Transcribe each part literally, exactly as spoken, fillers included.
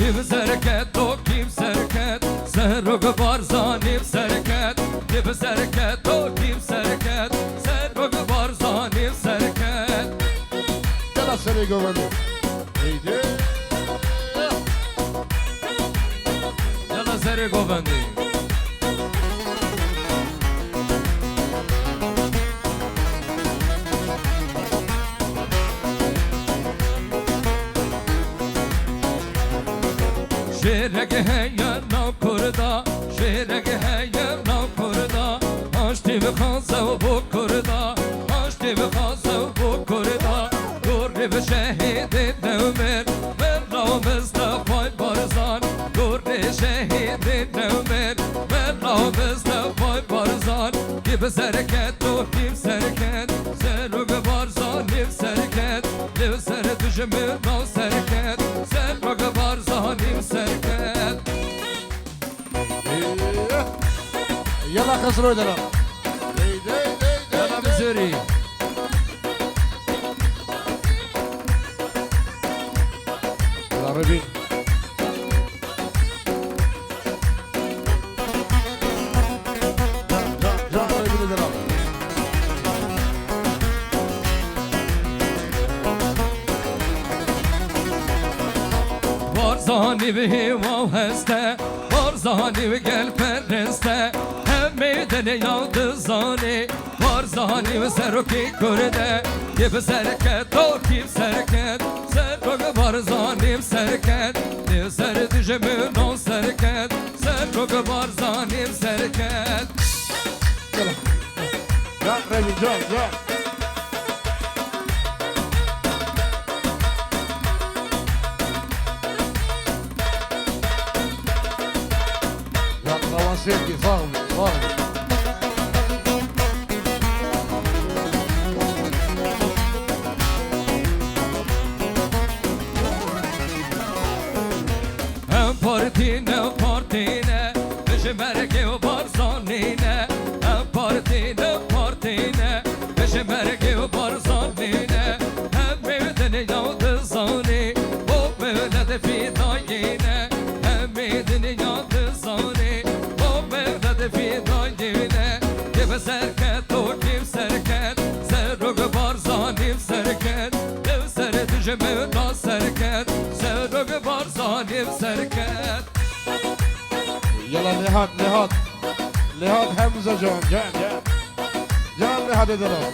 Kî bi ser ket, o kî bi ser ket, Serok Barzanî bi ser ket. Kî bi ser ket, o kî bi ser ket, Serok Barzanî bi ser ket. Yala serê govendê. Heydi. Yala serê govendê. Şêrek heye nav Kurda, şêrek heye nav Kurda, aştî bixwaze û bo Kurda, aştî bixwaze û bo Kurda. Gorê bi şehîdê newmir, Mela Mistefay Barzan. Gorê şehîdê newmir, Mela Mistefay Barzan. Kî bi ser ket, o kî bi ser ket, Serok Barzanî bi ser ket. Li ser dijminan ser ket, Serok Barzanî bi ser ket. Yala Xesroy dera. Yala Mizorî. Yala Rebî. Barzanî bi hêwa heste, Barzanî bi gel pereste, hemê dinê ya dizanê. Barzanî bi serokê Kurd e, kî bi ser ket, o kî bi ser ket, Serok Barzanî bi ser ket, kî bi ser dijminan ser ket, Serok Barzanî bi ser ket. Gel. Gel Remî, gel, gel. Ya, Rawan Sevgi, sağ ol, sağ ol. Em partî ne, partî ne, ji mergê û Barzanî ne. Em partî ne, partî ne, ji mergê û Barzanî ne. Hemê dinya dizanî, bo milet fîdayî ne. Hemê dinya dizanî, bo milet fîdayî ne. Kî bi ser ket, o kî bi ser ket, Serok Barzanî bi ser ket. Li ser dijminan ser ket, Serok Barzanî bi ser ket. Yala Nihat, Nihat. Nihat Hemze can, gel, gel. Gel Nihat, hadi lan.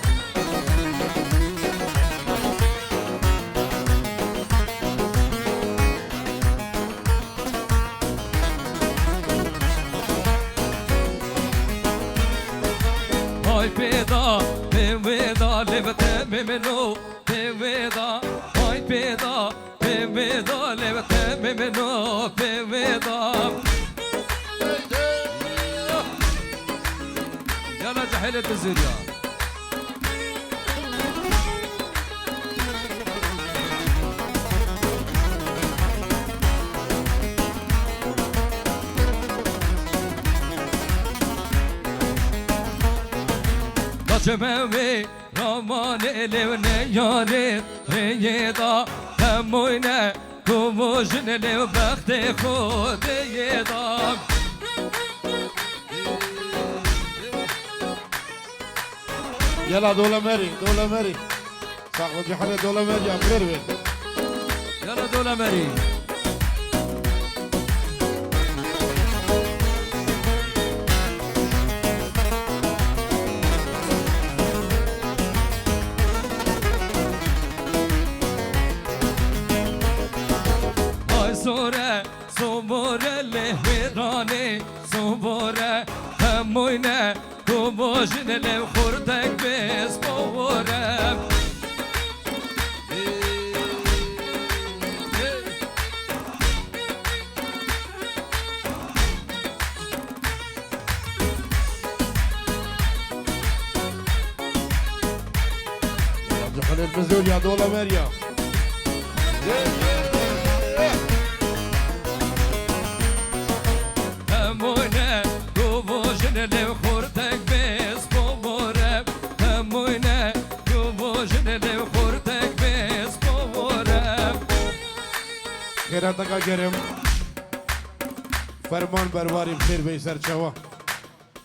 Hay pêda, pê wêda, lê bi te mimino, pê wêda, hay pêda. Pê wêda lê te mimino, pê wêda. Yana cehilê biziriya. Kaçme wê. Ramanê lêv ne yarê rêyê da, hemûyne ku mojin lêv bextê xwe dêyê da. Yela Dolemerî, Dolemerî. Saxo Cihane Dolemerî ya, ver ver. Yela Dolemerî. Ay sore, sobore lê wêranê, sobore hemûyne. Ku mojin lê xurtek bês bore. Xelil Mizûr ya Dola Merya. Hemûne ku mojin lê xurtek bês bore. Hemûne ku mojin lê xurtek bês bore. Xêrateka gerim. Ferman Berwarî bi xêr bey ser çawa.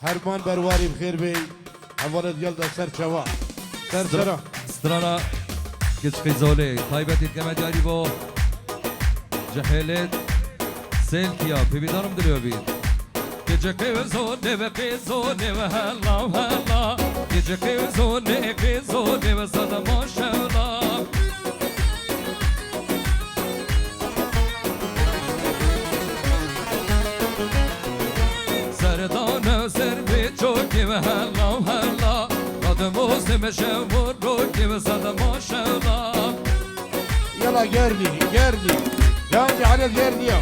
Herman Berwarî bi xêr bey. Hevalê digel de ser çawa. Ser Stra-, çera. Strana Kiçqî Zolê. Taybetî dikeme diyarî bo. Cehêlê Selkiya. Pêvîdarim dilê bî. Kiçqî Zolê ve qî Zolê ve hela hela. Kiçqî Zolê qî Zolê ve sed maşela. Serdane ser bê çokê ve hela hela. Qadimozê me şev û rokê ve sed maşela. Yala gerdî, gerdî. Can Cehalê gerdî ya.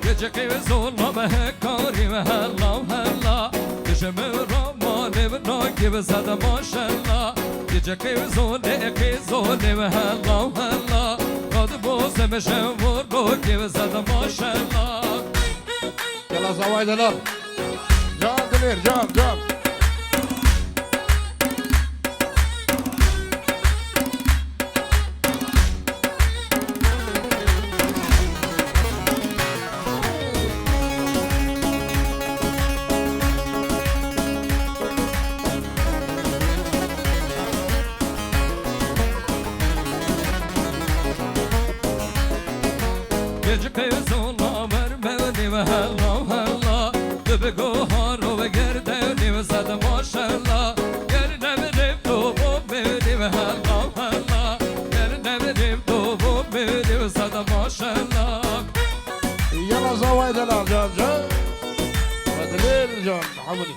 Gece qî zona me hekarî ve hela hela. Gece me ramanê ve nakî ve sed maşela. Gece qî zonê qî zonê ve hela hela. Qadimozê me şev û rokê ve sed maşela. Yala zavay delal. Can dilêr, can, can. Gece qî zona ver mewnî ve hela hela. Tu bi guharo ve gerdewnî ve sed maşela. Ger nemirê tu bo mewnî ve hela hela. Ger nemirê tu bo mewnî ve sed maşela. Yala zavay delal can can. Ve dilêr can hemûnî.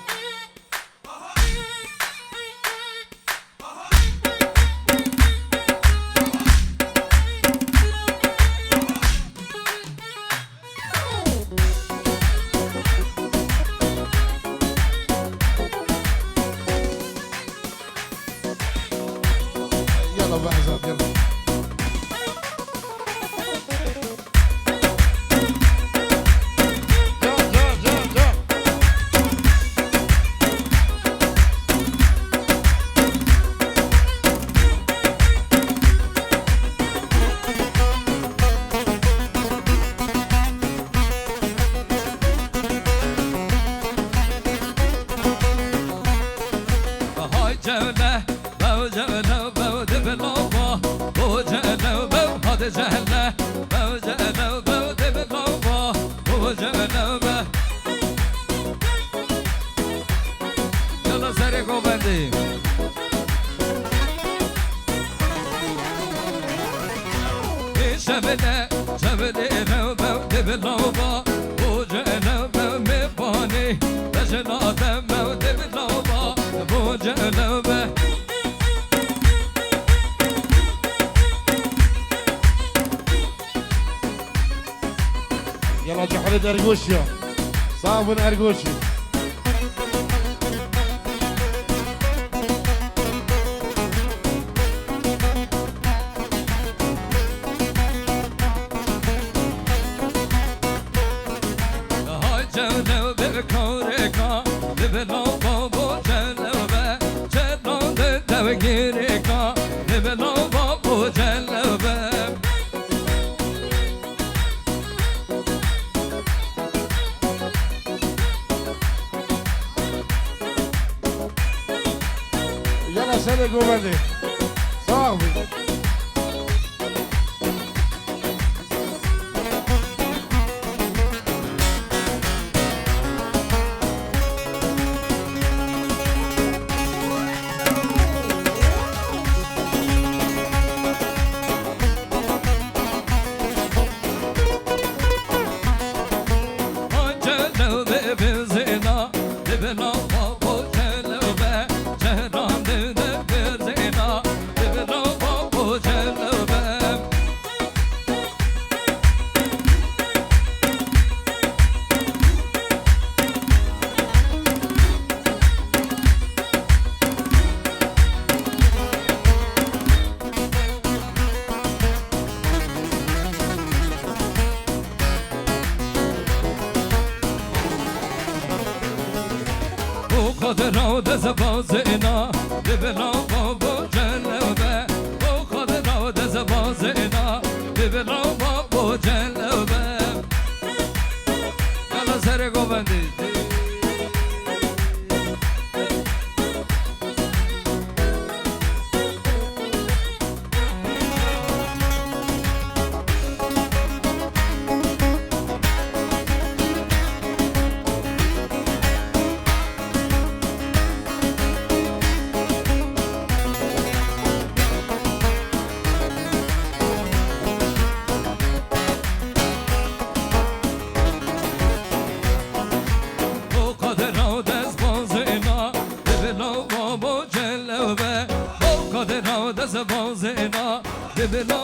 Yala behzat, yala. Hay cevle, bev cevle, bev de bilava. Bu cevle, bev hadi cevle, bev cevle, bev de bilava. Bu cevle, bev. Yala serê govendî. Şevile, şevile, rew bew, de bilava. Bu cevle, bev me bani. Tejela, de bev, de bilava. Bu cevle, bev. Yala Cehalê Ergoç ya. Sağ olun Ergoç. Hay cevle ve kavreka, de bilava bu cevle ve, cevle de gireka, de bilava bu cevle ve. Yala serê govendê. Sağ ol. O Qadira dezbazêna, bibila babo celewbe. O Qadira dezbazêna, bibila babo celewbe. Yala serê govendî. O Qadira dezbazêna, bibila babo celewbe. O Qadira dezbazêna, bibila